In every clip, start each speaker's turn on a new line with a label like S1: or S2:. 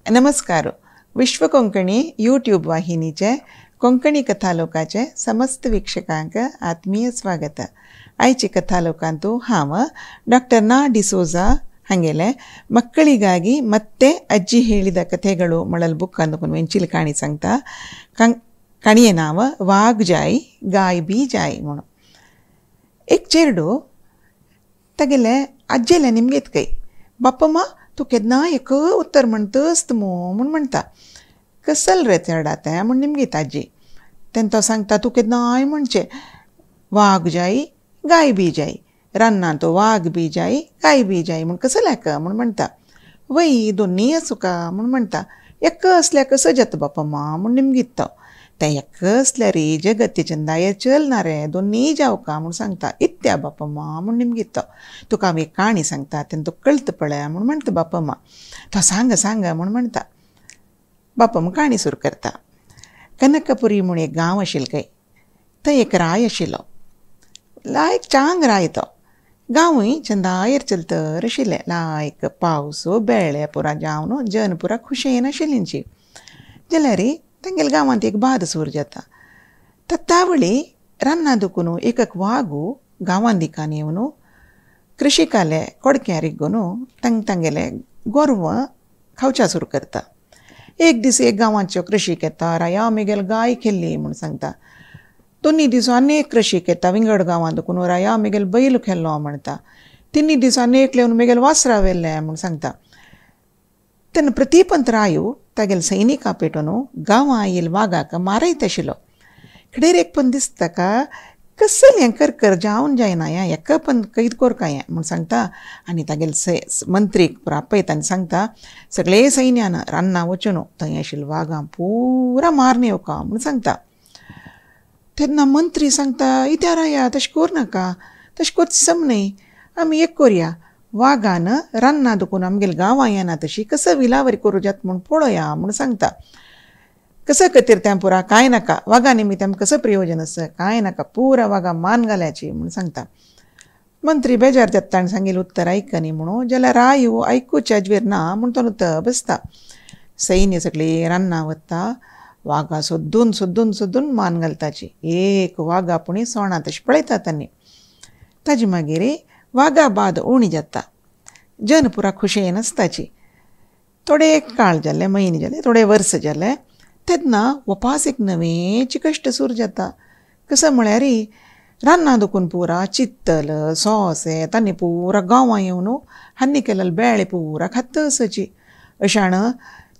S1: नमस्कार. विश्व कोंकणी यूट्यूब वाहिनीचे कोंकणी कथालोकाचे समस्त वीक्षकांक आत्मीय स्वागत. आयचे कथालोकांतु हांव ಡಾಕ್ಟರ್ ನಾ ಡಿಸೋಜಾ ಹಾಗೆಲೆ ಮಕ್ಕಳಿಗಾಗಿ ಮತ್ತೆ ಅಜ್ಜಿ ಹೇಳಿದ ಕಥೆಗಳು ಮಳಲ್ ಬುಕ್ ಅಂದುಕೊಂಡು ವೆಂಚಿಲ್ ಕಾಣಿ ಸಂಗ್ತಾ ಕಣಿಯೆ ನಾವ ವಾಗ್ ಜಾಯ್ ಗಾಯ್ ಬಿ ಜಾಯ್ म्हणून. एक चेरडू तागेले आज्जेले निमगेत कय बाप्पा तूं केन्ना एक उत्तर म्हणटच मो म्हूण म्हणटा. कसल रे चेरडा तें म्हूण निमगीत आजी. तेन्ना तो सांगता तूं केन्नाय म्हणचें वाग जाय गाय बी जाय, रान्नांत वाग बी जाय गाय बी जाय म्हूण कसो लेका म्हूण म्हणटा. वय दोनूय आसूका म्हूण म्हणटा. एक आसल्यार कसो जाता बाप्पा म्हूण निमगीत तो. तें एक आसल्यार रे जगती चंदाय चलना रे दोनूय जावका म्हूण सांगता. इत्या बाप्पा म्हूण निमगीत तो. तुका हांव एक काणी सांगता तेन्ना तुका कळटा पळय म्हूण म्हणटा बाप्पा. तो सांग सांग म्हूण म्हणटा. बाप्पा काणी सुरू करता. कनकपुरी म्हूण एक गांव आशिल्लो खंय. थंय एक राय आशिल्लो, लायक चांग राय तो. गांवूय चंदायर चलतर आशिल्लें, लायक पावस बेळे पुरा जावन जन पुरा खुशयेन आशिल्लींची. जाल्यार तांगेल्या गांवांत एक बाद सूर जाता. तत्तावळी रान्ना दुखून एक एक वागू गांवांत दिकान येवन कृषिकाले कोडक्यार रिगून तांग तांगेले गोरवां खावच्या सुरू करता. एक दीस एक गांवांच्यो कृषीक येता, राया आमगेल गाय खेल्ली म्हूण सांगता. दोनी दीस अनेक कृषीक येता विंगड गांवांत दुखून राया आमगेल बैल खेल्लो म्हणटा. तिन्ही दीस अनेक येवन मेगेल वासरा व्हेल्ले म्हूण सांगता. तेन्ना प्रतिपंत रायू तागेले सैनिकां पेटोवन गांवां आयिल्ल वागाक मारयत आशिल्लो. खडेर एक पण दिसता का कसलें हें करकर जावन जायना हें एका पण कैद कोरका हें म्हूण सांगता. आनी तागेले मंत्रीक पुरा आपयता आनी सांगता सगळे सैन्यान रान्ना वचून थंय आशिल्ल वागां पुरा मारून येवका म्हूण सांगता. तेन्ना मंत्री सांगता इत्या राया तशें करूं नाका, तशें करचें सम न्हय, आमी एक कोरया, वागान रान्ना दुखून आमगेल्या गांवां येना तशी कसो विलावरी करूं जाता म्हूण पळोवया म्हूण सांगता. कसो खातीर तें पुरा कांय नाका, वागा निमित्त आमकां कसो प्रयोजन आसा कांय नाका, पुरा वागा मान घाल्याची म्हूण सांगता. मंत्री बेजार जाता ताणें सांगिल्लें उत्तर आयकनी म्हणून, जाल्यार रायू आयकुचे अजवेर ना म्हूण तो नुतो बसता. सैन्य सगळीं रान्ना वता, वागा सोदून सोदून सोदून मान घालताची. एक वागा पुणी सोणा तशें पळयता तांणी. ताजे मागीर वागा बाद उणी जाता, जन पुरा खुशयेन आसताची. थोडे काळ जाले, म्हयने जाले, थोडे वर्स जाले, तेन्ना वपास एक नवेंच कश्ट सूर जाता. कसो म्हळ्यार रान्ना दुखून पुरा चित्तल सोंसे तांणी पुरा गांवां येवन हान्नी केलेले बेळे पुरा खाता आसाची. अशान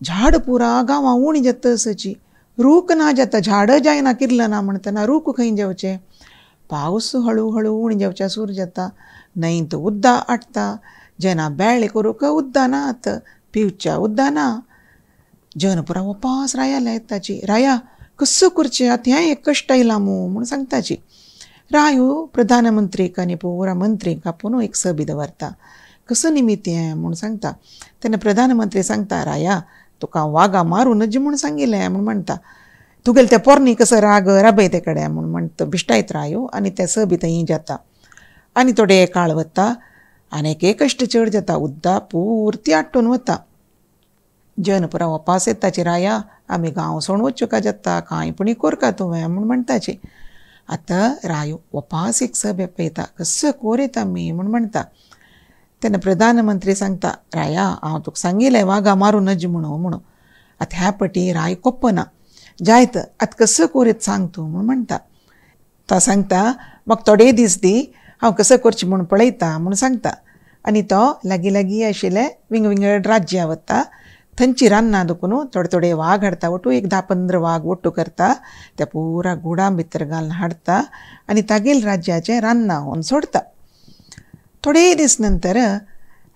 S1: झाड पुरा गांवां उणी जाता आसाची. रूख ना जाता, झाडां जायना किर्लना म्हणटना रूख खंय जावचे. पावस हळू हळू उणी जावच्या सूर जाता. न्हंयत उद्दा आटता, जेन्ना बेळे करूंक उद्दा नात, पिवच्या उद्दा ना. जन पुरा वपास राया येताची. राया कसो करचें आतां हें एक कश्ट आयलां मू म्हूण सांगताची. रायू प्रधानमंत्रीक आनी पुरा मंत्रीक आपोवन एक सभा दवरता. कसो निमित्त हें म्हूण सांगता. तेन्ना प्रधानमंत्री सांगता राया तुका वागा मारूं नज म्हूण सांगिल्लें म्हूण म्हणटा. तुगेले ते पोरणी कसो राग राबय ते कडेन म्हूण म्हणटा. भिश्टायत रायो आनी ते सभा थंय जाता. आनी थोडे काळ वता आनी एक कश्ट चड जाता, उद्दा पुरती आट्टून वता. जन पुरा वपास येताची. राया आमी गांव सोडून वचूंक जाता, कांय पुणी कोरका तुवें म्हूण म्हणटाची. आतां रायो वपास एक सभा पळयता, कसो कोर येता आमी म्हूण म्हणटा. तेन्ना प्रधानमंत्री सांगता राया हांव तुका सांगिल्लें वागा मारूं नज म्हणून म्हणून. आतां ह्या पटी राय कोप्पना जायत आतां कसो कोर येता सांग तूं म्हूण म्हणटा. तो सांगता म्हाका थोडे दीस दी, हांव कसो करचें म्हूण पळयता म्हूण सांगता. आनी तो लागीं लागीं आशिल्ले विंगड विंगड राज्यां वता, थंयची रान्नां दुखून थोडे थोडे वाग हाडटा, वटू एक 10-15 वाग वट्टू करता, त्या पुरा गुडां भितर घालून हाडटा आनी तागेल राज्याचें रान्नां व्हरून सोडटा. थोडे दीस नंतर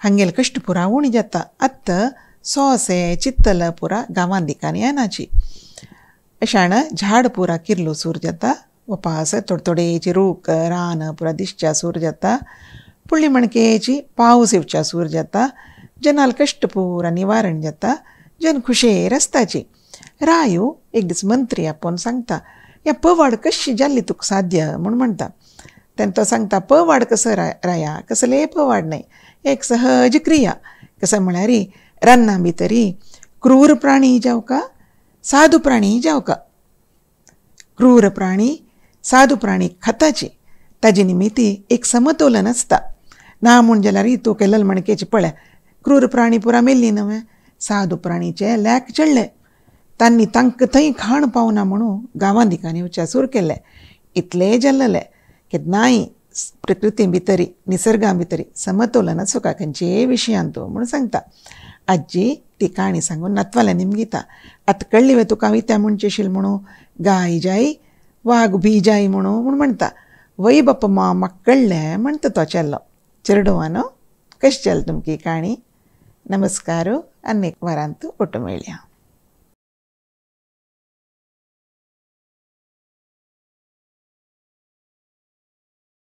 S1: हांगेले कश्ट पुरा उणी जाता. आतां सोंसे चित्तल पुरा गांवां दिकान येनाची. अशान झाड पुरा किर्लो सूर जाता, वपास थोडे थोडेची रूख रान पुरा दिसच्या सूर जाता, पुळ्ळी मणकेची पावस येवच्या सूर जाता, जनाल कश्ट पुरा निवारण जाता, जन खुशेर आसताची. रायू एक दीस मंत्री आपोवन सांगता ह्या पवाड कशी जाल्ली तुका साध्य म्हूण म्हणटा. तेन्ना तो सांगता पवाड कसो राया, कसले पवाड न्हय, एक सहज क्रिया. कसं म्हळ्यार रान्ना भितरी क्रूर प्राणी जावका साधू प्राणी जावका. क्रूर प्राणी साधू प्राणी खाताची ताजे निमित्ती एक समतोलन आसता. ना म्हूण जाल्यार तूं केल्ल मणकेची पळय क्रूर प्राणी पुरा मेल्ली नवें साधू प्राणीचे लॅक चडले तांणी तांकां थंय खाण पावना म्हणून गांवां दिकांनी वचूंक सुरू केलें. इतलें जाल्लें केन्नाय प्रकृती भितरी निसर्गा भितरी समतोलन आसूंक खंयचेय विशयांत म्हणून सांगता. आजी ती काणी सांगून नातवाल्या निमगिता आतां कळ्ळी वे तुका वित्या म्हणचेशील म्हणून गाय जाय वाग भी जाय म्हणून म्हूण म्हणटा. वय बाप्पा मा म्हाका कळ्ळें म्हणटा तो चेडो. चेरडुवानो कशी जाली तुमची काणी? नमस्कार, आनी एक वारांत ओटो मेळया.